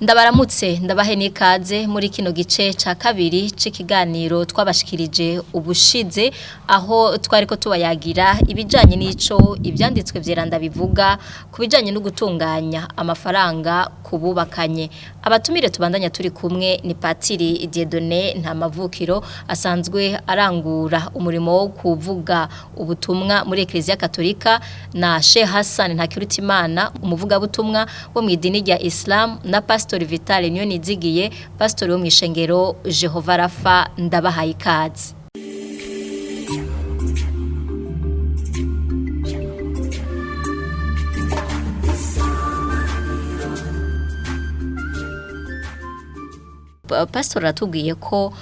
Ndabaramutse, ndabahe n'ikaze muri kino gice ca kabiri c'ikiganiro twabashikirije ubushize, aho twariko tubayagira ibijanye n'ico ivyanditswe vyeranda bivuga ku bijanye no gutunganya amafaranga kububakanye. Abatumire tubandanya turi kumwe ni Patiri Dieudonné Ntamavukiro, asanzwe arangura umurimo wo kuvuga ubutumwa muri Ecclesia Katolika, na Sheikh Hassan Ntakirutimana, umuvugabutumwa wo mu idini rya Islam, na Pastor Vital Niyonizigiye, pastor wo mw'ishengero Jehova Rafa. Ndabahaye ikaze. Pastor aratubwiye ko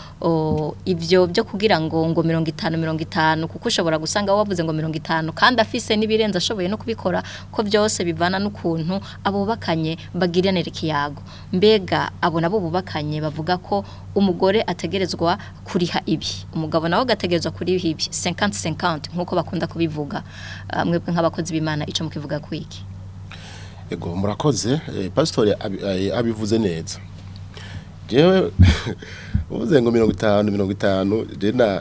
ivyo byo kugira ngo 50 50, kuko ushobora gusanga wavuze ngo 50 kandi afise n'ibirenze ashoboye no kubikora, ko byose bivana n'ukuntu abubakanye bagiranira ikiyago. Mbega abo nabo bubakanye bavuga ko umugore ategerezwa kuriha ibi, umugabo nawe agategerezwa kuriha ibi, 50 50 nkuko bakunda kubivuga, mwebwe nk'abakozi b'Imana ico mukivuga kwiki? Ego, murakoze. Pastor abivuze neza. Jewe uvuze ngo 50 50, je na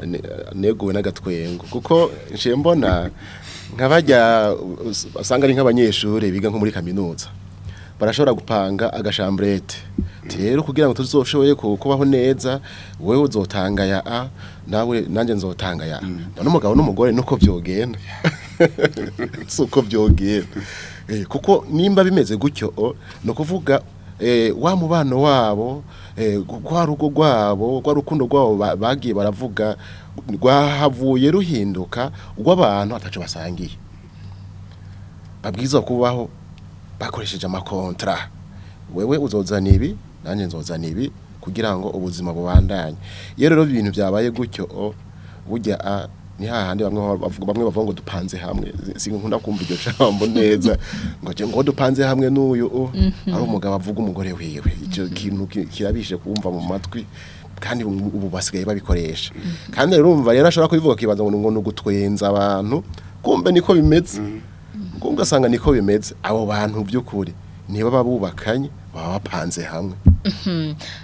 neguwe n'agatwengo, kuko nciye mbona nk'abajya usanga ari nk'abanyeshuri biga nko muri kaminuza, barashobora gupanga agachambrette. Rero kugira ngo tuzoshoboye kubaho neza, wewe uzotanga ya a, nawe nanje nzotanga ya a. None umugabo n'umugore nuko vyogenda? Suko vyogenda. Kuko nimba bimeze gutyo, no kuvuga wa mubano wabo, rwa rugo rwabo, rwa rukundo rwabo bagiye baravuga, rwahavuye ruhinduka rw'abantu ataco basangiye, babwirizwa kubaho bakoresheje amacontrats: wewe uzozana ibi, nanjye nzozana ibi, kugira ngo ubuzima bubandanye. Iyo rero ibintu byabaye gutyo, burya ni hahandi bamwe bavuga ngo dupanze hamwe. Sinkunda kumva iryo jambo neza, ngo je ngo dupanze hamwe n'uyu, ari umugabo avuga umugore wiwe. Icyo kintu kirabishe kumva mu matwi, kandi ubu basigaye babikoresha. Kandi rero urumva rero ashobora kubivuga akibaza ngo ni ugutwenza abantu, kumbe niko bimeze, kumbe ugasanga niko bimeze. Abo bantu by'ukuri niba babubakanye, baba bapanze hamwe.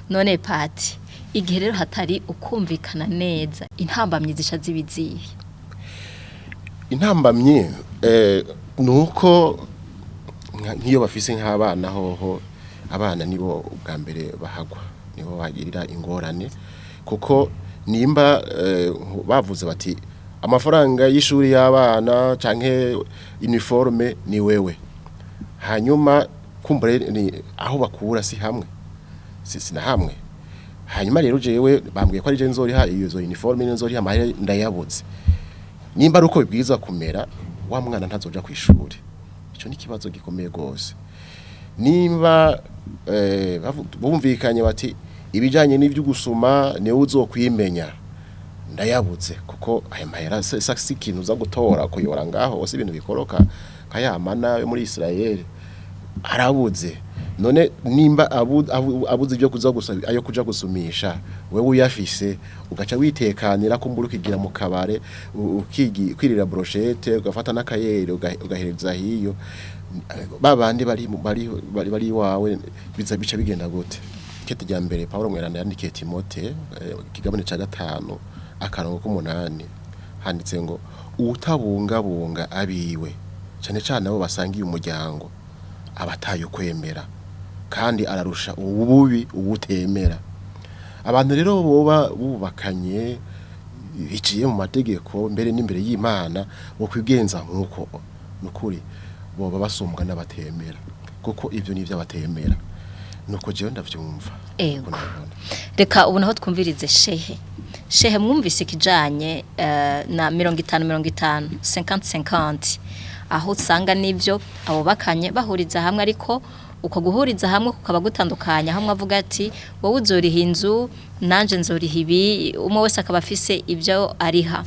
None pati, igihe rero hatari ukumvikana neza, intambamyi zisha zibizihe? Intambamyi nuko nk'iyo bafise nk'abana hoho, abana nibo ubwa mbere bahagwa, nibo bagirira ingorane, kuko nimba bavuze bati amafaranga y'ishuri y'abana canke uniforme ni wewe, hanyuma kumbure ni aho bakura si hamwe, si sina hamwe. Hanyuma rero jewe bambwiye ko ari je nzoriha iyo zo uniforme, nzoriha amahera, ndayabuze. Nimba ari uko bibwirizwa kumera, wa mwana ntazoja ku ishuri. Ico ni ikibazo gikomeye gose. Nimba bumvikanye bati ibijanye n'ivyo gusuma niwe uzokwimenya, ndayabuze, kuko aya mahera si ikintu uza gutora kuyora ngaho, si ibintu bikoroka nka ya mana yo muri Israel. Arabuze. None nimba abuze ibyo kuza gusa ayo kuja gusumisha, wewe uyafise, ugaca witekanira kumbura, ukigira mu kabare, kwirira brochette, ugafata n'akayeri, ugahereza hiyo babandi bari iwawe, biza bica bigenda gute? Kete rya mbere Paulo Mweranda yandikiye Timote, ikigabane ca 5 akarongo k'umunani, handitse ngo uwutabungabunga abiwe, cane cane abo basangiye umuryango, abataye kwemera, kandi ararusha ububi uwutemera. Abantu rero boba bubakanye biciye mu mategeko mbere n'imbere y'Imana, bo kwigenza nk'uko, nukuri boba basumbwa n'abatemera, kuko ivyo ni ivy'abatemera. Nuko jewe ndavyumva. Ego. Uko nabibona. Reka ubu naho twumvirize shehe. Shehe, mwumvise ikijanye na 50 50, 50 50, aho usanga n'ivyo abo bakanye bahuriza hamwe, ariko uko guhuriza hamwe kukaba gutandukanya, hamwe avuga ati wowe uzoriha inzu, nanje nzoriha ibi, umwe wese akaba afise ibyo ariha.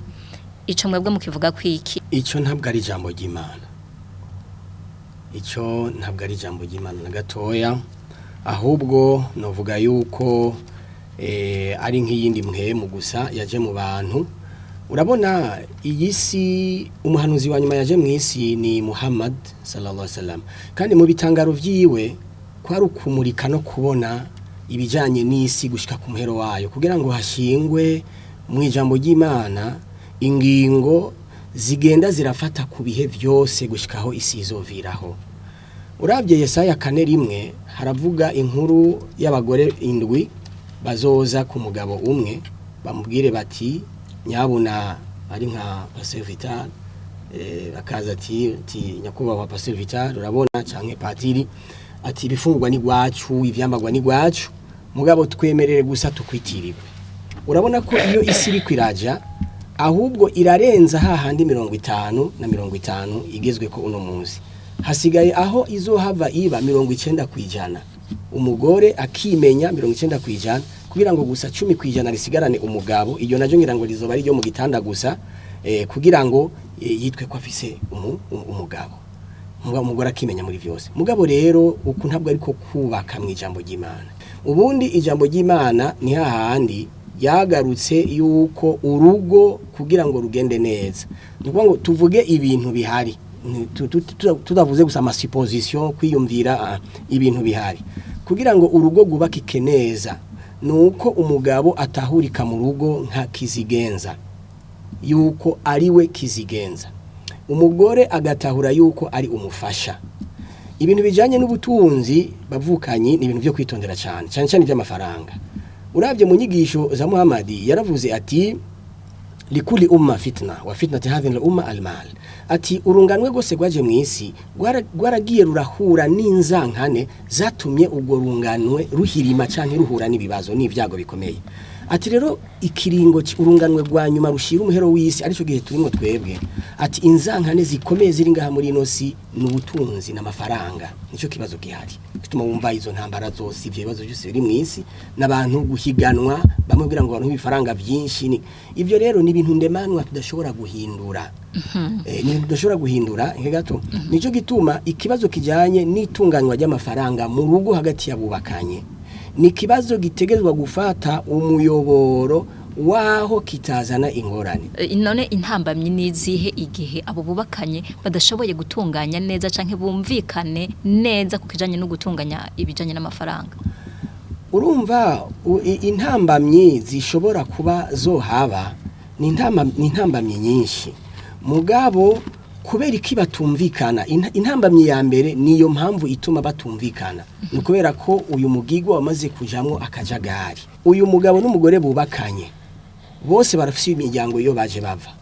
Ico mwebwe mukivuga kwiki? Icyo ntabwo ari ijambo ry'Imana. Icyo ntabwo ari ijambo ry'Imana na gatoya. Ahubwo novuga yuko ari nk'iyindi mpwemu gusa yaje mu bantu. Urabona iyi si, umuhanuzi wa nyuma yaje mu isi ni Muhammad sallallahu alaihi wasallam, kandi mu bitangaro vyiwe kwari ukumurika no kubona ibijyanye n'isi gushyika ku muhero wayo, kugira ngo hashingwe mu ijambo ry'Imana ingingo zigenda zirafata ku bihe byose gushyikaho isi izoviraho. Urabye Yesaya 4:1 haravuga inkuru y'abagore 7 bazoza ku mugabo umwe bamubwire bati nyabuna ari nka Pasteur Vital, bakaza ati nyakubahwa Pasteur Vital urabona canke patiri ati ibifungurwa ni gwacu, ivyambagwa ni gwacu, mugabo twemerere gusa tukwitirirwe. Urabona ko iyo isi iri kwiraja ahubwo irarenza hahandi 50 na 50 igezwe ko uno munsi hasigaye aho izohava iba 90%, umugore akimenya 90% kugira ngo gusa 10% risigarane umugabo. Iyo najo ngira ngo rizoba ari ryo mu gitanda gusa, kugira ngo yitwe ko afise umugabo. Umugore akimenya muri byose. Mugabo rero uku ntabwo ariko kubaka mu ijambo ry'Imana. Ubundi ijambo ry'Imana ni hahandi yagarutse yuko urugo kugira ngo rugende neza, ni ukuvuga ngo tuvuge ibintu bihari, tudavuze gusa amasupposition, kwiyumvira ibintu bihari. Kugira ngo urugo rwubakike neza nuko umugabo atahurika mu rugo nka kizigenza, yuko ariwe kizigenza, umugore agatahura yuko ari umufasha. Ibintu bijanye n'ubutunzi bavukanyi ni ibintu byo kwitondera cyane cyane cyane by'amafaranga. Urabye mu nyigisho za Muhammad yaravuze ati likuli umma fitna wa fitnati hadhihi al-umma al-mal, ati urunganwe gose gwaje mwisi gwaragiye rurahura n'inzankane zatumye ubwo runganwe ruhirima canke ruhura n'ibibazo n'ivyago bikomeye. Ati rero ikiringo urunganwe rwa nyuma rushira umuhero w'isi arico gihe turimo twebwe, ati inzankane zikomeye ziri ngaha muri ino si n'ubutunzi n'amafaranga, nico kibazo gihari gituma wumva izo ntambara zose, ivyo bibazo byose biri mwisi n'abantu guhiganwa bamwe kugira ngo baronke ibifaranga byinshi. Ni ivyo rero ni ibintu ndemanwa tudashobora guhindura. Ni tudashobora guhindura gato. Nico gituma ikibazo kijanye n'itunganywa ry'amafaranga mu rugo hagati y'abubakanye ni kibazo gitegerezwa gufata umuyoboro waho kitazana ingorane. None intambamyi nizihe igihe abo bubakanye badashoboye gutunganya neza canke bumvikane neza ku kijanye no gutunganya ibijanye n'amafaranga? Urumva intambamyi zishobora kuba zohaba ni intambamyi nyinshi, mugabo kubera iki batumvikana? Intambamyi ya mbere niyo mpamvu ituma batumvikana ni kubera ko uyu mugigwa wamaze kujamwo akajagari. Uyu mugabo n'umugore bubakanye bose barafise imiryango iyo baje bava,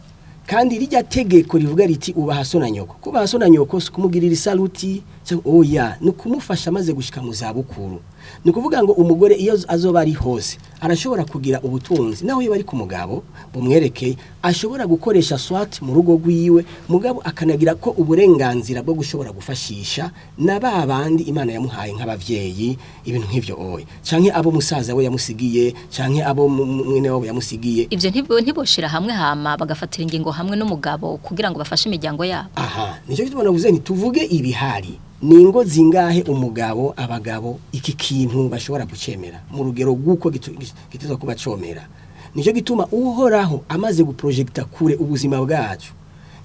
kandi rijya tegeko rivuga riti ubaha so na nyoko. Kubaha so na nyoko si kumugirira isaluti, oya, ni kumufasha amaze gushika mu zabukuru. Ni kuvuga ngo umugore iyo azoba ari hose arashobora kugira ubutunzi, naho iyo bari ku mugabo bumwerekeye ashobora gukoresha swat mu rugo rwiwe, mugabo akanagira ko uburenganzira bwo gushobora gufashisha na babandi Imana yamuhaye nk'abavyeyi, ibintu nk'ivyo oya, canke abo musaza we yamusigiye, canke abo mwene wabo yamusigiye. Ivyo ntiboshira hamwe hama bagafatira ingingo hamwe n'umugabo kugira ngo bafashe imiryango yabo. Aha nico gituma navuze nti tuvuge ibihari. Ningo zingahe umugabo abagabo iki kintu bashobora kucemera mu rugero rw'uko gitezwa kuba comera. Nico gituma Uhoraho amaze guprojecta kure ubuzima bwacu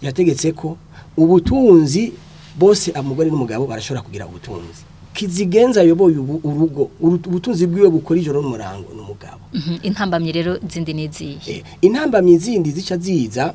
yategetse ko ubutunzi bose umugore n'umugabo barashobora kugira ubutunzi. Kizigenza yoboye urugo, ubutunzi bwiwe bukora ijoro n'umurango n'umugabo. Intambamyi rero zindi nizihe? Intambamyi zindi zica ziza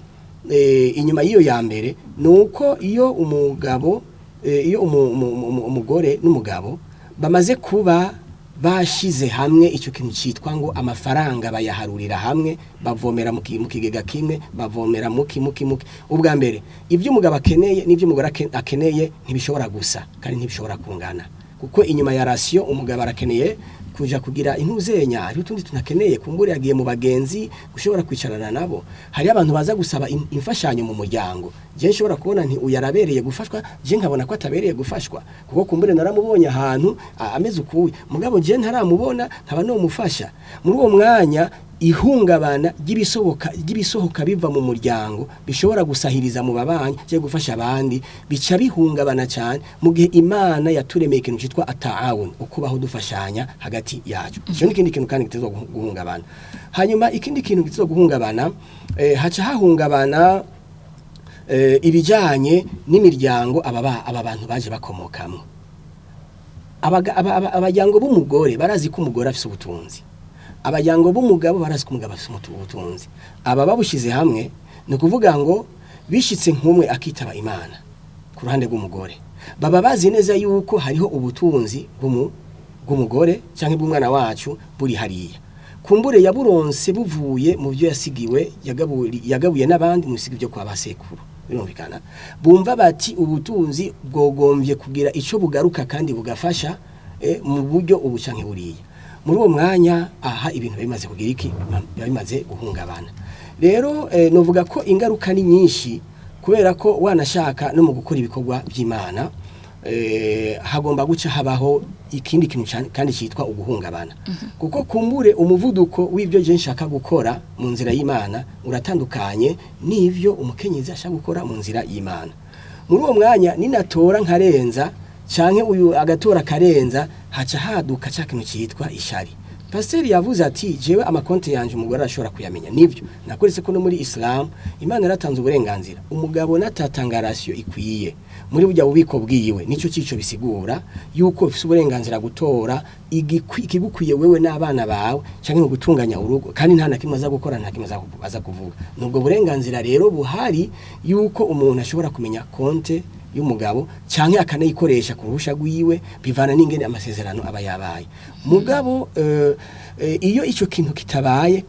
inyuma y'iyo ya mbere nuko iyo umugabo iyo umugore n'umugabo bamaze kuba bashize hamwe icyo kintu cyitwa ngo amafaranga bayaharurira hamwe, bavomera mu kigega kimwe, bavomera muki muki muki. Ubwa mbere ibyo umugabo akeneye n'ibyo umugore akeneye ntibishobora gusa kandi ntibishobora kungana, kuko inyuma ya ration umugabo arakeneye kuja kugira intuzenya, hari utundi tunakeneye kumbure yagiye mu bagenzi gushobora kwicarana nabo. Hari abantu baza gusaba imfashanyo mu muryango, je nshobora kubona nti uyarabereye gufashwa, je nkabona ko atabereye gufashwa kuko kumbure naramubonye ahantu ameze ukuye, mugabo je ntaramubona nkaba no mufasha. Muri uwo mwanya ihungabana ry'ibisohoka biva mu muryango bishobora gusahiriza mu babanyi cyo gufasha abandi bica bihungabana cyane, mu gihe Imana yaturemeye ikintu cyitwa ataawun, ukubaho dufashanya hagati yacu. Cyo ni ikindi kintu kandi gitezwa guhungabana. Hanyuma ikindi kintu gitezwa guhungabana, haca hahungabana ibijanye n'imiryango aba bantu baje bakomokamo. Abajyango b'umugore barazi ko umugore afise ubutunzi, abajyango b'umugabo barazi ko umugabo afise ubutunzi. Aba babushize hamwe, ni ukuvuga ngo bishitse nk'umwe akitaba Imana ku ruhande rw'umugore, baba bazi neza yuko hariho ubutunzi bw'umugore cyangwa bw'umwana wacu buri hariya. Kumbure yaburonse buvuye mu byo yasigiwe, yagabuye n'abandi mu bisigo byo kwa basekuru. Birumvikana, bumva bati ubutunzi bwogombye kugira icyo bugaruka kandi bugafasha mu buryo ubu canke buriya. Muri uwo mwanya aha ibintu bimaze kugira iki? Biba bimaze guhungabana. Rero novuga ko ingaruka ni nyinshi, kubera ko wanashaka no mu gukora ibikorwa by'Imana hagomba guca habaho ikindi kintu kandi cyitwa uguhungabana, kuko kumbure umuvuduko w'ibyo je nshaka gukora mu nzira y'Imana uratandukanye n'ivyo umukenyezi ashaka gukora mu nzira y'Imana. Muri uwo mwanya ninatora nkarenza canke uyu agatora karenza, haca haduka ca kintu cyitwa ishari. Pasiteri yavuze ati jewe amakonti yanje umugore arashobora kuyamenya. Nivyo nakoretse ko no muri Islam Imana yaratanze uburenganzira, umugabo natatanga ration ikwiye muri burya bubiko bwiwe, nico cico bisigura yuko ufise uburenganzira gutora ikigukwiye wewe n'abana bawe canke mu gutunganya urugo, kandi nta na kimwe aza gukora, nta kimwe aza kuvuga. Nubwo burenganzira rero buhari yuko umuntu ashobora kumenya konte y'umugabo canke akanayikoresha ku ruhusha rwiwe, bivana n'ingene amasezerano aba yabaye. Mugabo iyo ico kintu kitabaye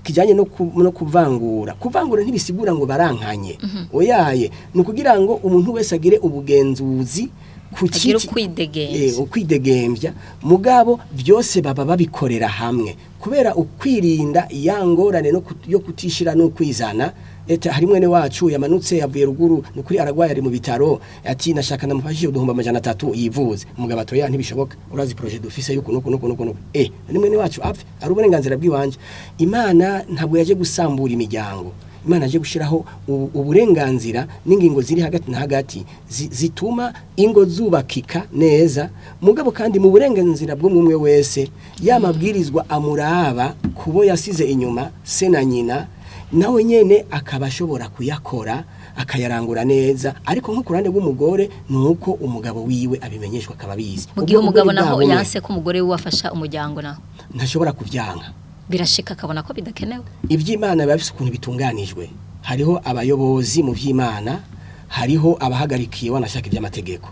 kijanye no kuvangura, kuvangura ntibisigura ngo barankanye, oyaye, ni ukugira ngo umuntu wese agire ubugenzuzi ku agire ukwidegembya. Ukwidegembya, mugabo byose baba babikorera hamwe kubera ukwirinda ya ngorane no yo kutishira no kwizana. Eta hari mwene wacu yamanutse yavuye ruguru, nukuri aragwaye ari mu bitaro, ati nashaka ndamufashije 300,000 yivuze. Umugabo atoya ntibishoboka, urazi projet dufise yuko nuko nuko nuko nuko. Ni mwene wacu apfe ari uburenganzira bw'iwanje. Imana ntabwo yaje gusambura imiryango, Imana yaje gushiraho uburenganzira n'ingingo ziri hagati na hagati zituma ingo zubakika neza, mugabo kandi mu burenganzira bw'umwe wese yamabwirizwa amuraba kubo yasize inyuma, se na nyina, nawe nyene akaba ashobora kuyakora akayarangura neza. Ariko nko ku ruhande rw'umugore ni uko umugabo wiwe abimenyeshwa akaba abizi. Mu gihe Ubwo umugabo bwari naho bwa bumwe. yanse ko umugore wiwe afasha umuryango, naho ntashobora kuvyanka, birashika akabona ko bidakenewe. Iby'Imana biba bifise ukuntu bitunganijwe. Hariho abayobozi mu by'Imana, hariho abahagarikiye wanashaka iby'amategeko.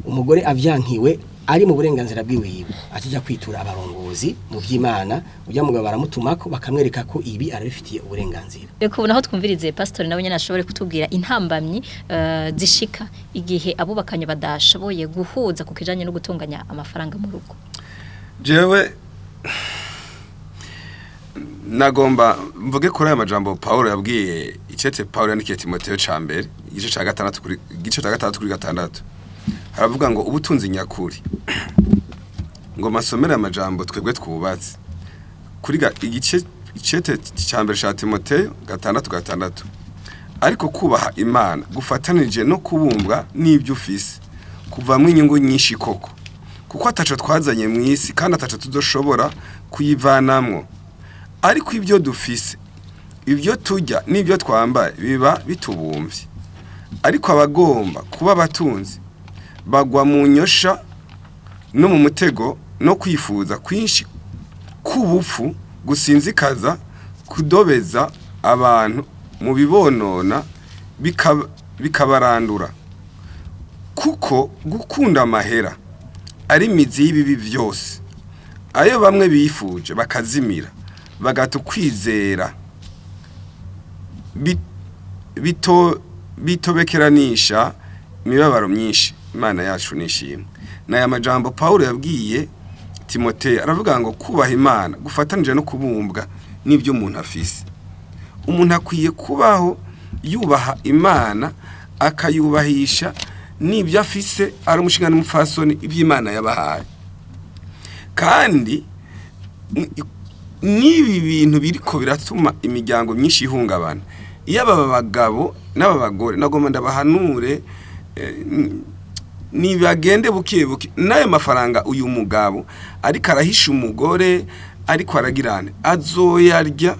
Umugore avyankiwe ari mu burenganzira bwiwiwe, akijya kwitura abarongozi mu by'Imana, ujya mugabo baramutumako bakamwereka ko ibi arabifitiye uburenganzira. Reka ubu naho twumvirize pastor, nawe nyene ashobore kutubwira intambamyi zishika igihe abubakanye badashoboye guhuza ku kijanye no gutunganya amafaranga mu rugo. Jewe nagomba mvuge kuri aya majambo Paul yabwiye icete Paul yandikiye Timoteyo ca mbere igice ca gatandatu kuri igice ca gatandatu kuri gatandatu, haravuga ngo ubutunzi nyakuri, ngo masomere amajambo twebwe twubatse kuri igice icete ca mbere ca Timoteyo 6:6: ariko kubaha Imana gufatanije no kubumbwa n'ibyo ufise kuvamwo inyungu nyinshi koko, kuko ataco twazanye mu isi kandi ataco tuzoshobora kuyivanamwo, ariko ibyo dufise, ibyo turya n'ibyo twambaye biba bitubumvye. Ariko abagomba kuba abatunzi bagwa mu nyosha no mu mutego no kwifuza kwinshi k'ubupfu gusinzikaza kudobeza abantu mu bibonona bikabarandura, kuko gukunda amahera ari imizi y'ibibi byose, ayo bamwe bifuje bakazimira bagata ukwizera, bitobekeranisha imibabaro myinshi. Imana yacu nishimwe. N'aya majambo Paul yabwiye Timoteyo, aravuga ngo kubaha Imana gufatanije no kubumbwa n'ibyo umuntu afise. Umuntu akwiye kubaho yubaha Imana, akayubahisha n'ibyo afise, ari umushinga n'umupfasoni, iby'Imana yabahaye. Kandi n'ibi bintu biriko biratuma imiryango myinshi ihungabana. Iyo aba bagabo n'aba bagore nagomba ndabahanure, nibagende buke buke n'ayo mafaranga uyu mugabo ariko arahisha umugore, ariko aragirane azoyarya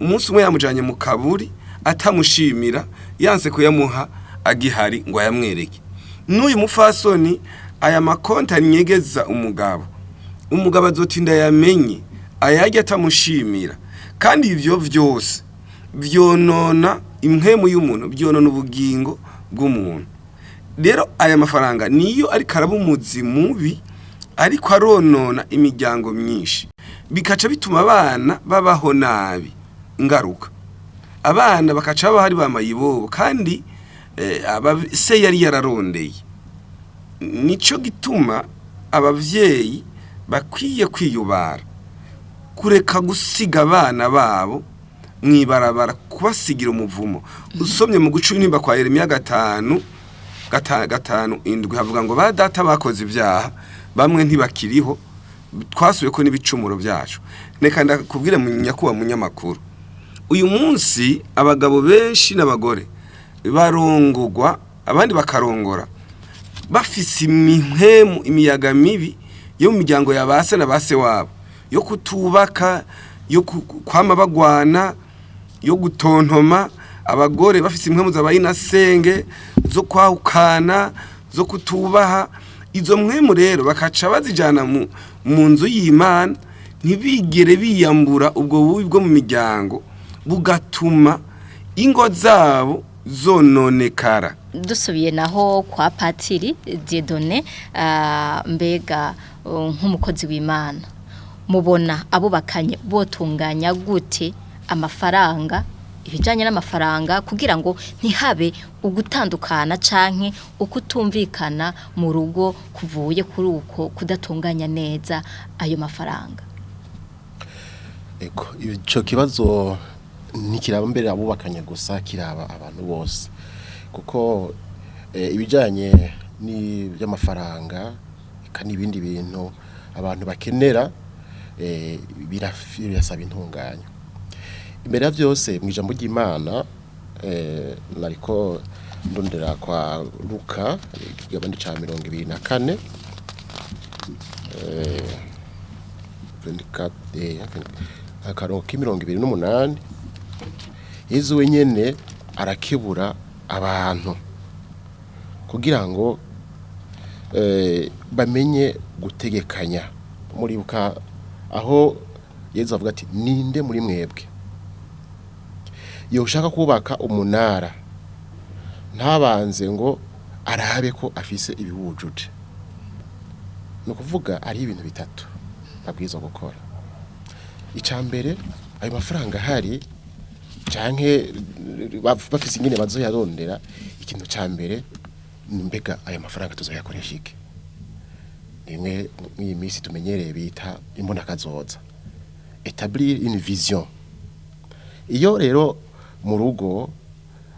umunsi umwe yamujanye mu kaburi atamushimira, yanse kuyamuha agihari ngo ayamwereke. N'uyu mufasoni Aya makonti anyegeza umugabo, umugabo azotinda yamenye ayajya atamushimira. Kandi ivyo vyose vyonona impwemu y'umuntu, byonona ubugingo bw'umuntu. Rero aya mafaranga niyo ariko araba umuzi mubi, ariko aronona imiryango myinshi, bikaca bituma abana babaho nabi. Ingaruka, abana bakaca baba hari bamayibobo, kandi se yari yararondeye. Nico gituma abavyeyi bakwiye kwiyubara, kureka gusiga abana babo mwibarabara, kubasigira umuvumo. Usomye mu guca intimba kwa Yeremiya 5 5:7 havuga ngo ba data bakoze ibyaha, bamwe ntibakiriho, twasubiye ko n'ibicumuro byacu. Reka ndakubwire nyakubahwa munyamakuru, uyu munsi abagabo benshi n'abagore barongogwa, abandi bakarongora bafise imihemu, imiyaga mibi yo mu miryango ya base na base wabo, yo kutubaka, yo kwama bagwana, yo gutontoma. Abagore bafise impwemu za bayinasenge zo kwahukana, zo kutubaha. Izo mpwemu rero bakaca bazijana mu nzu y'Imana, ntibigere biyambura ubwo bubi bwo mu miryango, bugatuma ingo zabo zononekara. Dusubiye naho kwa Patiri Dieudonné, mbega nk'umukozi w'Imana, mubona abubakanye botunganya gute amafaranga, ibijanye n'amafaranga, kugira ngo ntihabe ugutandukana canke ukutumvikana mu rugo kuvuye kuri uko kudatunganya neza ayo mafaranga? Ego, ico kibazo ntikiraba mbere abubakanye gusa, kiraba abantu bose, kuko ibijanye n'iby'amafaranga eka n'ibindi bintu abantu bakenera birasaba intunganyo. Imbere ya byose, mu ijambo ry'Imana, nariko ndondera kwa Luka ikigabane ca 24, 24, akarongo k'28, Yezu wenyene arakebura abantu kugira ngo bamenye gutegekanya. Muribuka aho Yezu avuga ati: "Ninde muri mwebwe yoshaka kubaka umunara ntabanze ngo arabe ko afise ibiwujuje?" Ni ukuvuga ari ibintu bitatu babwirizwa gukora. Icya mbere, ayo mafaranga ahari canke bafise ingene bazoyarondera, ikintu ca mbere ni: mbega ayo mafaranga tuzoyakoresha iki? Nimwe mw'iyi minsi tumenyereye bita imbonakazoza, établir une vision. Iyo rero mu rugo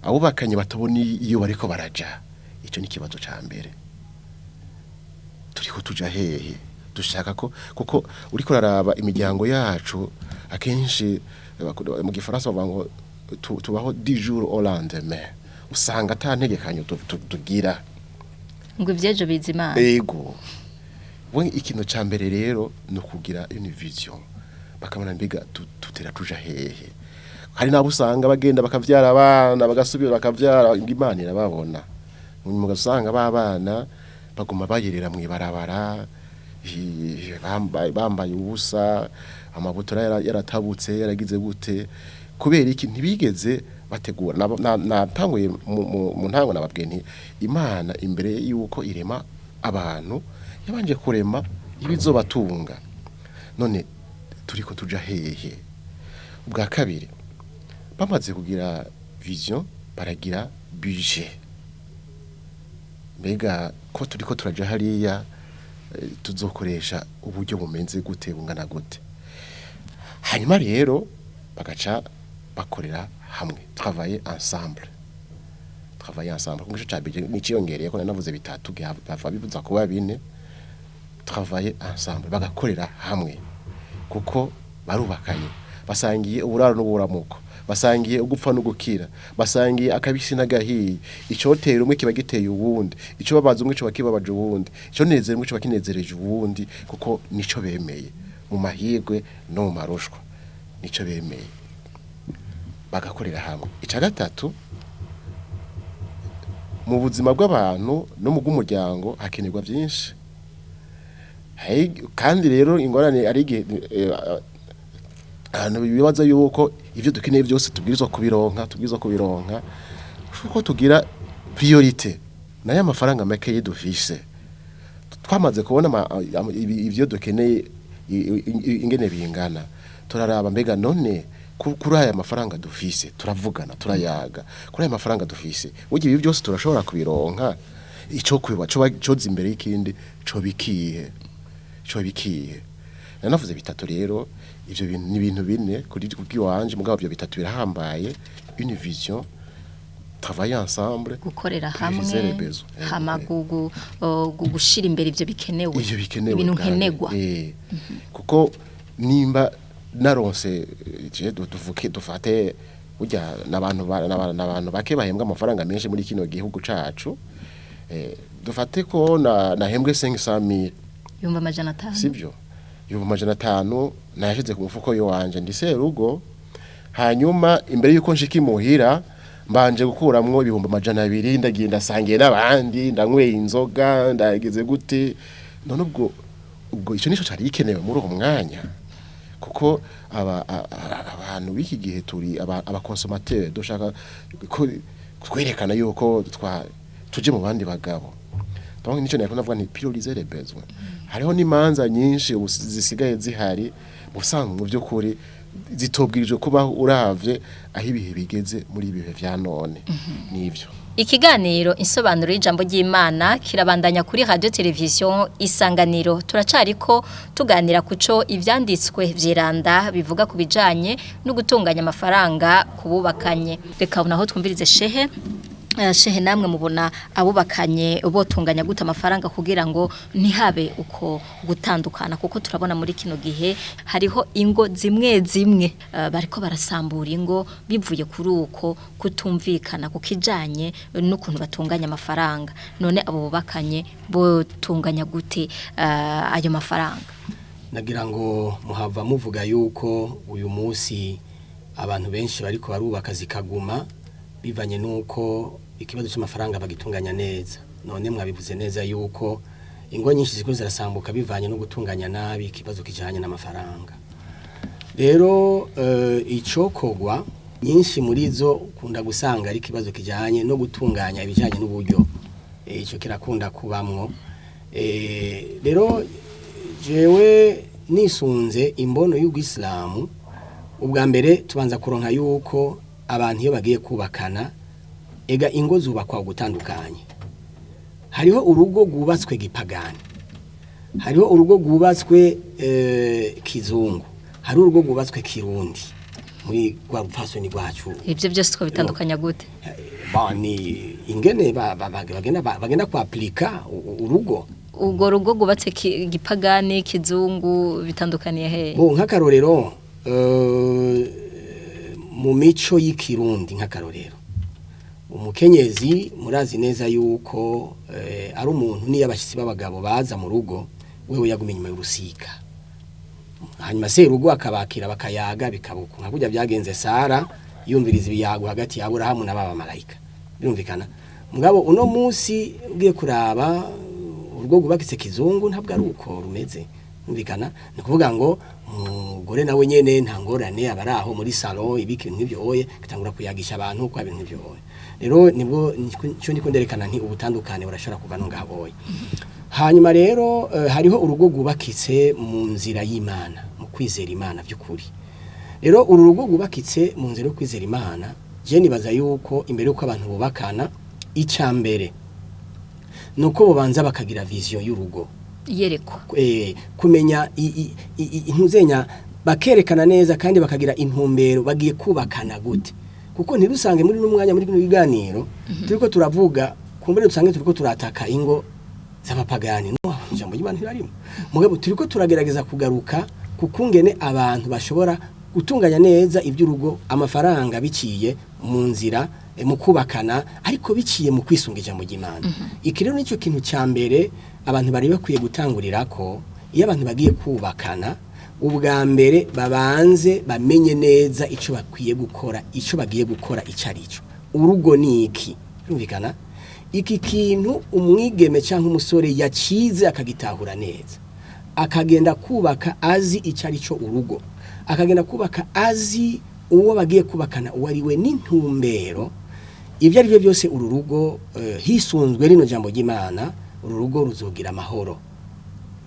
abubakanye batabona iyo bariko baraja, ico ni ikibazo ca mbere. Turiko tuja hehe? Dushaka ko, kuko uriko uraraba imiryango yacu akenshi mu gifaransa bavuga ngo tubaho du jour au lendemain, usanga ata ntegekanyo tugira. Ngo ivyejo biza Imana. Ego, we ikintu ca mbere rero ni ukugira une vision, bakabona mbega tutera tuja hehe. Hari nabo usanga bagenda bakavyara abana, bagasubira bakavyara, ngo Imana irababona. Nyuma ugasanga babana baguma bayerera mw'ibarabara, bambaye ubusa, amabutura yaratabutse, yaragize gute. Kubera iki? Ntibigeze bategura. Natanguye mu ntango nababwiye nti Imana imbere yuko irema abantu yabanje kurema ibizobatunga. None turiko tuja hehe? Ubwa kabiri, bamaze kugira vision, baragira budget. Mbega ko turiko turaja hariya, tuzokoresha uburyo bumenze gute, bungana gute? Hanyuma rero bagaca bakorera hamwe, travailler ensemble, travailler ensemble. Kuko ico ca budget niciyongereye ko nanavuze bitatu, bava bibuza kuba bine. Travailler ensemble, bagakorera hamwe, kuko barubakanye, basangiye uburaro n'uburamuko, basangiye ugupfa n'ugukira, basangiye akabisi n'agahiye. Icotera umwe kiba giteye uwundi, ico babaza umwe kiba kibabaje uwundi, ico nezera umwe kiba kinezereje uwundi, kuko nico bemeye mu mahirwe no mu marushwa, nico bemeye, bagakorera hamwe. Ica gatatu, Mu buzima bw'abantu no mu bw'umuryango hakenerwa byinshi. Kandi rero ingorane ari igihe ahantu bibaza yuko ivyo dukeneye byose tubwirizwa kubironka kuko tugira priorité nayo amafaranga make dufise twamaze kubona ivyo dukeneye ingene bingana, turaraba mbega none kuri aya mafaranga dufise, turavugana turayaga kuri aya mafaranga dufise burya ibi byose turashobora kubironka, ico kwiba coza imbere y'ikindi co bikiye. Nanavuze bitatu rero, ivyo bintu ni ibintu bine kuri kubwiwanje, mugabo ivyo bitatu birahambaye: une vision, travailler ensemble, gukorera hamwe, hamagugu gushira imbere ivyo bikenewe, ibintu nkenegwa. Kuko nimba naronse je duvuke dufate burya nabantu nabantu bake bahembwa amafaranga menshi muri kino gihugu cacu, dufate ko nahembwe 500,000 yumva amajana 5, sivyo? Yumva amajana 5 nayashize ku mufuko yo wanje ndise rugo, hanyuma imbere yuko nshika imuhira mbanje gukuramwo 200,000 ndagiye ndasangiye n'abandi ndanyweye inzoga ndageze gute. None ubwo ico nico cari gikenewe muri uwo mwanya, kuko abantu b'iki gihe turi abakonsomateur, dushaka kwerekana yuko tuje mu bandi bagabo. Donc nico nako navuga nti prioriser les besoins. Hariho n'imanza nyinshi zisigaye zihari musanzwe mu by'ukuri zitobwirijwe kubaho uravye aho ibihe bigeze muri ibihe vya none. Nivyo. Ikiganiro insobanuro y'ijambo ry'Imana kirabandanya kuri radio television Isanganiro. Turacariko tuganira kuco ivyanditswe vyiranda bivuga kubijanye no gutunganya amafaranga kububakanye. Reka naho twumvirize shehe. Shehe, namwe mubona abubakanye botunganya gute amafaranga kugira ngo ntihabe uko gutandukana, kuko turabona muri kino gihe hariho ingo zimwe zimwe bariko barasambura ingo bivuye kuri uko kutumvikana kukijanye n'ukuntu batunganya amafaranga. None abo bubakanye botunganya gute ayo mafaranga? Nagira ngo muhava muvuga yuko uyu munsi abantu benshi bariko barubaka zikaguma bivanye nuko ikibazo cy'amafaranga bagitunganya neza. None mwabivuze neza yuko ingo nyinshi ziko zirasambuka bivanye no gutunganya nabi ikibazo kijanye n'amafaranga. Rero icokogwa nyinshi muri zo kunda gusanga ari ikibazo kijanye no gutunganya ibijanye n'uburyo, ico kirakunda kubamwo. Rero jewe nisunze imbono y'Ubwisilamu, ubwa mbere tubanza kuronka yuko abantu iyo bagiye kubakana ega ingo zubakwa gutandukanye. Hariho urugo rwubatswe gipagani, hariho urugo rwubatswe kizungu, hari urugo rwubatswe kirundi muri rwa rupfasoni rwacu. Ivyo byose two bitandukanya gute? Ni ingene bagenda kwaplika urugo. Ugo rugo rwubatse gipagani kizungu bitandukaniye he? Bo nk'akarorero mu mico y'ikirundi nk'akarorero umukenyezi murazi neza yuko ari umuntu niyo abashitsi b'abagabo baza mu rugo wewe yagumye inyuma y'urusika, hanyuma se rugo akabakira bakayaga bikabuka nka kurya byagenze Sara yumviriza ibiyago hagati ya Aburahamu na baba malayika, birumvikana. Mugabo uno munsi ugiye kuraba urugo rwubakitse kizungu ntabwo ari uko rumeze, birumvikana. Ni kuvuga ngo umugore nawe nyene nta ngorane abaraho muri salon ibiki nk'ibyo oye gitangura kuyagisha abantu kwa ibintu nk'ibyo oye. Rero nibwo cyo ndiko nderekana nti ubutandukane burashobora kuva no ngahoye. Hanyuma rero hariho urugo rwubakitse mu nzira y'Imana, mu kwizera Imana by'ukuri. Rero uru rugo rwubakitse mu nzira yo kwizera Imana, je nibaza yuko imbere yuko abantu bubakana icambere nuko bobanza bakagira vision y'urugo, yerekwa kumenya intuzenya bakerekana neza kandi bakagira intumbero bagiye kubakana gute. Kuko ntirusange muri n'umwanya muri bino biganiro turiko turavuga kumbere dusange turiko turataka ingo z'abapagani, no ijambo ry'Imana ntirarimo. Mugabo turiko turagerageza kugaruka kukungene abantu bashobora gutunganya neza iby'urugo amafaranga biciye mu nzira mu kubakana ariko biciye mu kwisunga ijambo ry'Imana. Iki rero nicyo kintu ca mbere abantu bari bakwiye gutangurira ko iyo abantu bagiye kubakana ubwa mbere babanze bamenye neza ico bakwiye gukora, ico bagiye gukora ico arico. Urugo ni iki? Birumvikana. Iki kintu umwigeme cyangwa umusore yacize akagitahura neza, akagenda kubaka azi icyo ari cyo urugo, akagenda kubaka azi uwo bagiye kubakana uwo ari we n'intumbero, ibyo ari byo byose uru rugo hisunzwe rino jambo ry'Imana, uru rugo ruzogira amahoro.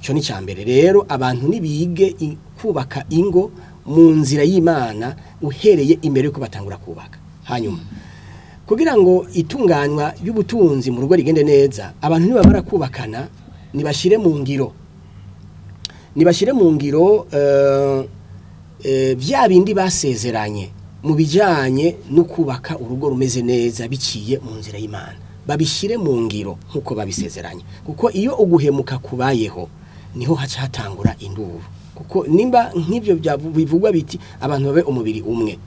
Icyo ni icya mbere. Rero abantu nibige kubaka ingo mu nzira y'Imana uhereye imbere yuko batangura kubaka. Hanyuma kugira ngo itunganywa y'ubutunzi mu rugo rigende neza, abantu nibamara kubakana nibashire mu ngiro, nibashire mu ngiro bya bindi basezeranye mu bijyanye no kubaka urugo rumeze neza biciye mu nzira y'Imana, babishyire mu ngiro nk'uko babisezeranye. Kuko iyo uguhemuka kubayeho niho haca hatangura induru. Kuko nimba nk'ibyo bivugwa biti abantu babe umubiri umwe,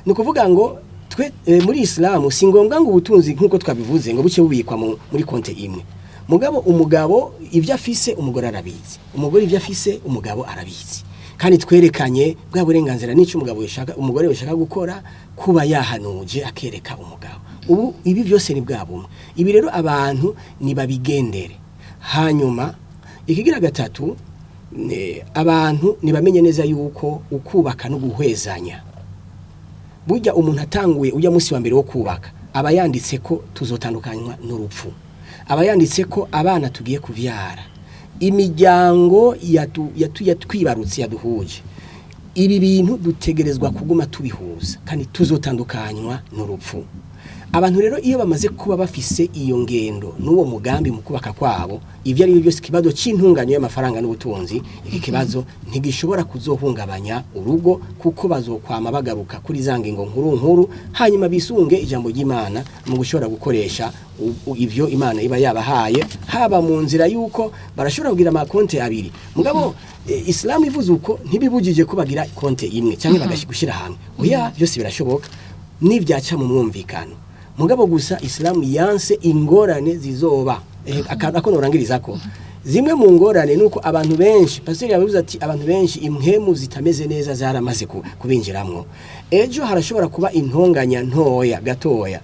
ni ukuvuga ngo twe muri Isilamu si ngombwa ngo ubutunzi nk'uko twabivuze ngo buce bubikwa muri konte imwe. Mugabo umugabo ibyo afise umugore arabizi, umugore ibyo afise umugabo arabizi. Kandi twerekanye bwa burenganzira n'icyo umugabo yashaka umugore yashaka gukora, kuba yahanuje akereka umugabo. Ubu ibi byose ni bwa bumwe. Ibi rero abantu nibabigendere. Hanyuma ikigira gatatu, abantu nibamenye neza yuko ukubaka no guhwezanya. Burya umuntu atanguye ujya munsi wa mbere wo kubaka aba yanditse ko tuzotandukanywa n'urupfu, aba yanditse ko abana tugiye kuvyara, imiryango yatwibarutse yaduhuje. Ibi bintu dutegerezwa kuguma tubihuza kandi tuzotandukanywa n'urupfu. Abantu rero iyo bamaze kuba bafise iyo ngendo n'uwo mugambi mu kubaka kwabo, ibyo ari byo byose ikibazo c'intunganyo y'amafaranga n'ubutunzi, iki kibazo ntigishobora kuzohungabanya urugo, kuko bazokwama bagaruka kuri za ngingo nkuru nkuru, hanyuma bisunge ijambo ry'Imana mu gushobora gukoresha ivyo Imana iba yabahaye, haba mu nzira yuko barashobora kugira amakonte abiri. Mugabo Islam ivuze uko ntibibujije ko bagira konte imwe cyangwa bagashira hamwe. Oya, byose birashoboka n'ibyaca mu mwumvikano. Mugabo gusa Islam yanse ingorane zizoba. Ako norangiriza ko zimwe mu ngorane nuko abantu benshi, pastor yabivuze ati abantu benshi impwemu zitameze neza zaramaze kubinjiramwo. Ejo harashobora kuba intonganya ntoya gatoya,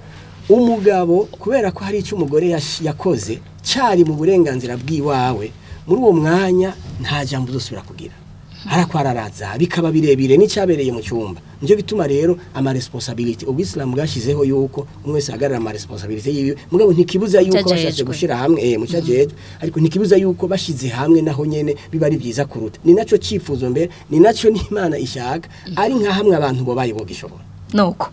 umugabo kubera ko hari icyo umugore yakoze cari mu burenganzira bw'iwawe, muri uwo mwanya nta jambo uzosubira kugira, arakwararaza bikaba birebire n'icyabereye mu cyumba. Nico gituma rero ama responsabilité ubwisilamu bwashizeho yuko umwe wese ahagarara ama responsabilité yiwe. Mugabo ntikibuza yuko bashatse gushira hamwe mu cyajejwe, ariko ntikibuza yuko bashize hamwe naho nyene biba ari byiza kuruta. Ni naco cifuzo mbere, ni naco n'Imana ishaka, ari nka hamwe abantu bo bayibogishobora. Nuko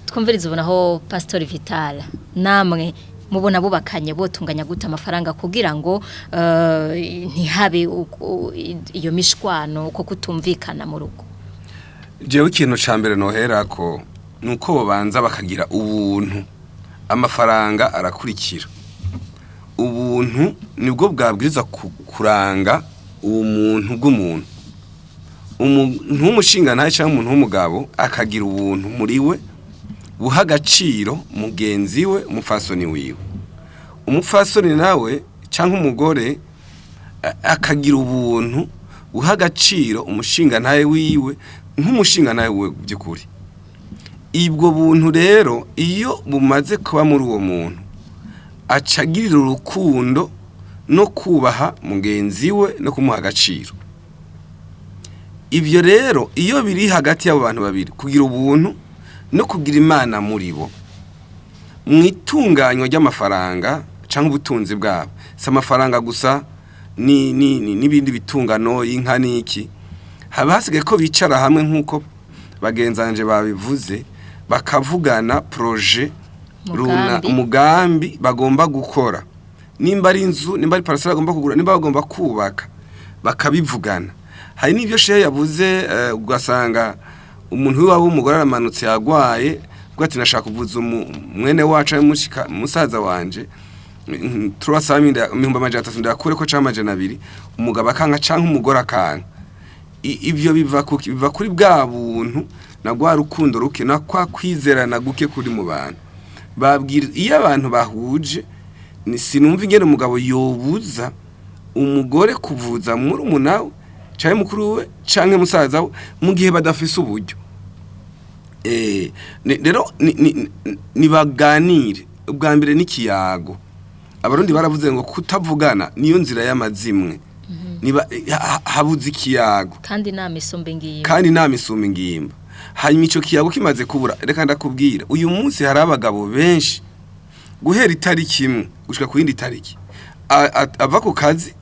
twumvirize ubonaho Pastor Vital, namwe mubona bubakanye botunganya gute amafaranga kugira ngo ntihabe iyo mishwano ko kutumvikana mu rugo? Jewe ikintu ca mbere noherako nuko bobanza bakagira ubuntu, amafaranga arakurikira. Ubuntu nibwo bwabwiriza kuranga ubumuntu bw'umuntu. Umuntu w'umushinga ntaye cyangwa umuntu w'umugabo akagira ubuntu muri we buha agaciro mugenzi we, umupfasoni wiwe. Umupfasoni nawe cyangwa umugore akagira ubuntu buha agaciro umushinga ntaye wiwe nk'umushinga ntaye wiwe by'ukuri. Ibwo buntu rero iyo bumaze kuba muri uwo muntu, acagirira urukundo no kubaha mugenzi we no kumuha agaciro. Ibyo rero iyo biri hagati y'abo bantu babiri, kugira ubuntu no kugira Imana muri bo mu itunganywa ry'amafaranga cyangwa ubutunzi bwabo, si amafaranga gusa ni n'ibindi bitungano, inka n'iki, haba hasigaye ko bicara hamwe nk'uko bagenzanje babivuze, bakavugana projet runa, umugambi bagomba gukora, nimba ari inzu, nimba ari parcelle bagomba kugura, nimba bagomba kubaka, bakabivugana. Hari n'ibyo shehe yavuze, ugasanga umuntu w'iwabo w'umugore aramanutse yagwaye, ubwo ati nashaka kuvuza mwene wacu ari musaza wanje 300 ndakure ko ca 200, umugabo akanga canke umugore akanga. Ibyo biva kuri bwa buntu na rwa rukundo ruke na kwa kwizerana guke kuri mu bantu. Babwira iyo abantu bahuje, sinumva ingene umugabo yobuza umugore kuvuza muri umunawe canke mukuru we canke musaza we mu gihe badafise uburyo. Rero nibaganire Ubwa mbere n'ikiyago. Abarundi baravuze ngo kutavugana niyo nzira y'amazimwe. Niba habuze ikiyago, kandi nta isumba ingimba, kandi nta misumba ingimba. Hanyuma icyo kiyago kimaze kubura, reka ndakubwira, uyu munsi hari abagabo benshi guhera itariki imwe gushika ku yindi tariki ava ku kazi,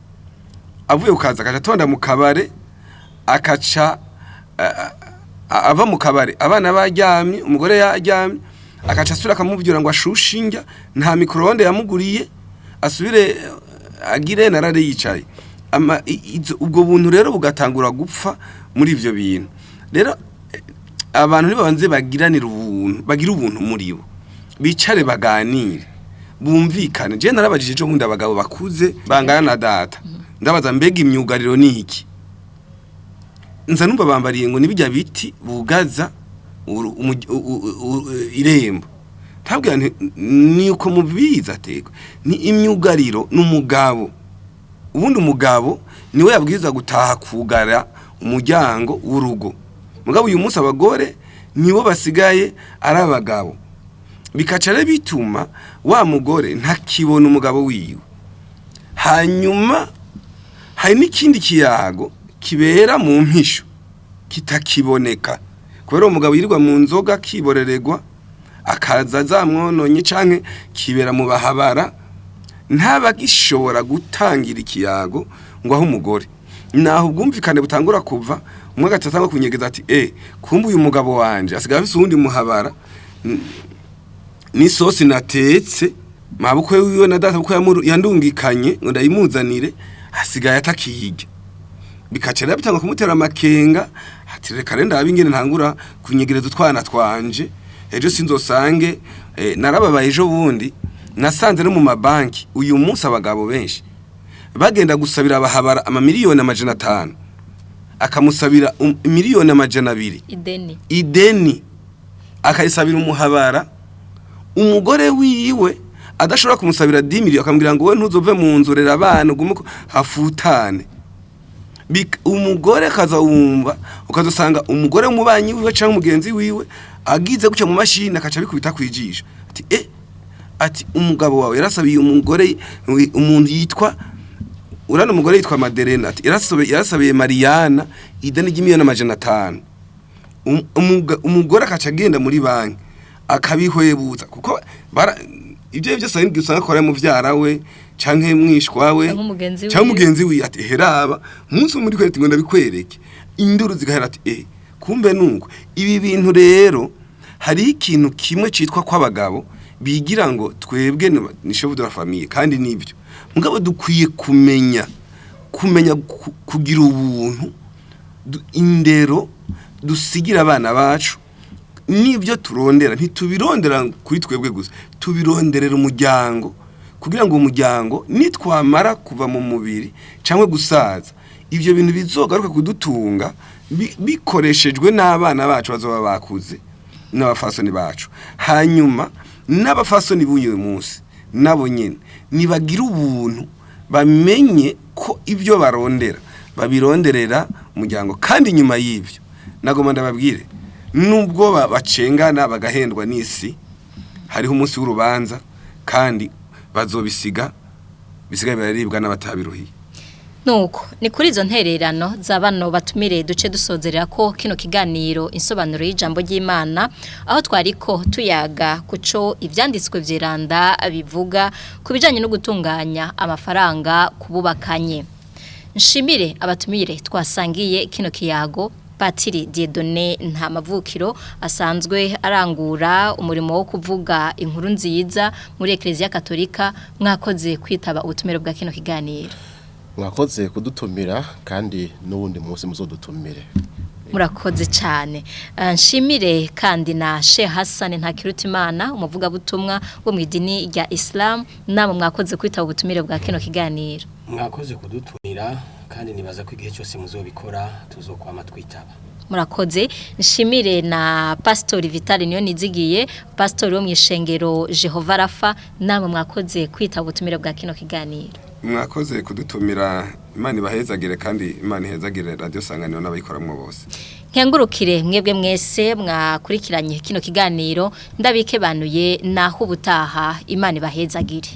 avuye ku kazi akaca atonda mu kabare, akaca ava mu kabare abana baryamye, umugore yaryamye, akaca asubira akamubyura ngo ashushe indya, nta micro-onde yamuguriye, asubire agire narare yicaye. Ubwo buntu rero bugatangura gupfa muri ivyo bintu. Rero abantu nibabanze bagiranira ubuntu, bagira ubuntu muri bo, bicare baganire, bumvikane. Je narabajije ejo bundi abagabo bakuze bangana na data, ndabaza mbega imyugariro ni iki? Nza numva bambariye ngo nibijya biti bugaza irembo. Ntabwira nti ni uko mubizi, ateko ni imyugariro n'umugabo. Ubundi umugabo niwe yabwiza gutaha kugara umuryango w'urugo, mugabo uyu munsi abagore nibo basigaye ari abagabo, bikaca rero bituma wa mugore ntakibona umugabo wiwe. Hanyuma hari n'ikindi kiyago kibera mu mpisho kitakiboneka, kubera uwo mugabo yirirwa mu nzoga akiborererwa, akaza zamwononye, canke kibera mu bahabara, ntabagishobora gutangira ikiyago ngo aho umugore. Naho ubwumvikane butangura kuva, umwe agaca kunyegeza ati kumbe uyu mugabo wanje asigaye afise uwundi muhabara, n'isosi natetse mabukwe wiwe na data bukwe yandungikanye ngo ndayimuzanire, asigaye atakiyirya. Bikaca rero bitanga kumutera amakenga, ati reka rero ndabe ingene ntangura kunyegereza utwana twanje, ejo sinzosange. Narababaye ejo bundi nasanze no mu mabanki uyu munsi abagabo benshi bagenda gusabira abahabara amamiliyoni 500, akamusabira 200,000,000 ideni, ideni akayisabira umuhabara, umugore wiwe adashobora kumusabira 10 miliyoni, akamubwira ngo we ntuzove mu nzu, rera abana ugume hafutane. Umugore akaza wumva, ukazosanga umugore w'umubanyi wiwe cyangwa umugenzi wiwe agize gutya mu mashini, akaca abikubita kwijisho ati ati umugabo wawe yarasabiye umugore umuntu yitwa urano, umugore yitwa Maderena, ati yarasabiye Mariana ideni ry'500,000,000. Umugore akaca agenda muri banki akabihwebutsa, kuko ibyo byose hari igihe usanga akora muvyara we canke mwishwa we Canke umugenzi canke wiwe. Umugenzi wiwe ati heraba umunsi umwe muri kwereka ngo ndabikwereke, induru zigahera ati kumbe nuko ibi bintu. Rero hari ikintu kimwe citwa kw'abagabo bigira ngo twebwe ni chef de la famille, kandi nibyo, mugabo dukwiye kumenya kugira ubuntu, indero dusigira abana bacu. Nibyo turondera, ntitubirondera kuri twebwe gusa, tubironderera umuryango, kugira ngo umuryango nitwamara kuva mu mubiri cyangwa gusaza, ibyo bintu bizogaruka kudutunga bikoreshejwe n'abana bacu bazoba bakuze n'abafasoni bacu. Hanyuma n'abafasoni b'uyu munsi nabo nyene nibagira ubuntu, bamenye ko ibyo barondera babironderera umuryango. Kandi nyuma y'ibyo nagomba ndababwire, nubwo bacengana bagahendwa n'isi, hariho umunsi w'urubanza, kandi bazobisiga bisigaye biraribwa n'abatabiruhiye. Nuko ni kuri izo ntererano za bano batumire duce dusozerera ko kino kiganiro insobanuro y'ijambo ry'Imana, aho twariko tuyaga kuco ivyanditswe vyeranda bivuga ku bijanye no gutunganya amafaranga kububakanye. Nshimire abatumire twasangiye kino kiyago: Patiri Dieudonné nta mavukiro asanzwe arangura umurimo wo kuvuga inkuru nziza muri Ecclesia Katolika, mwakoze kwitaba ubutumire bwa kino kiganiro. Mwakoze kudutumira, kandi n'uwundi munsi muzodutumire. Murakoze cyane. Nshimire kandi na Sheikh Hassan Ntakirutimana, umuvugabutumwa wo mu idini rya Islam, namwe mwakoze kwitaba ubutumire bwa kino kiganiro. Mwakoze kudutumira, kandi nibaza ko igihe cyose muzobikora tuzokwama twitaba. Murakoze. Nshimire na Pastor Vital niyo nizigiye, pastor wo mu ishengero Jehova Rafa, namwe mwakoze kwitaba ubutumire bwa kino kiganiro. Mwakoze kudutumira, Imana ibahezagire, kandi Imana ihezagire Radio Sanganiro n'abayikoramwo bose. Nkengurukire mwebwe mwese mwakurikiranye kino kiganiro, ndabikebanuye naho ubutaha. Imana ibahezagire.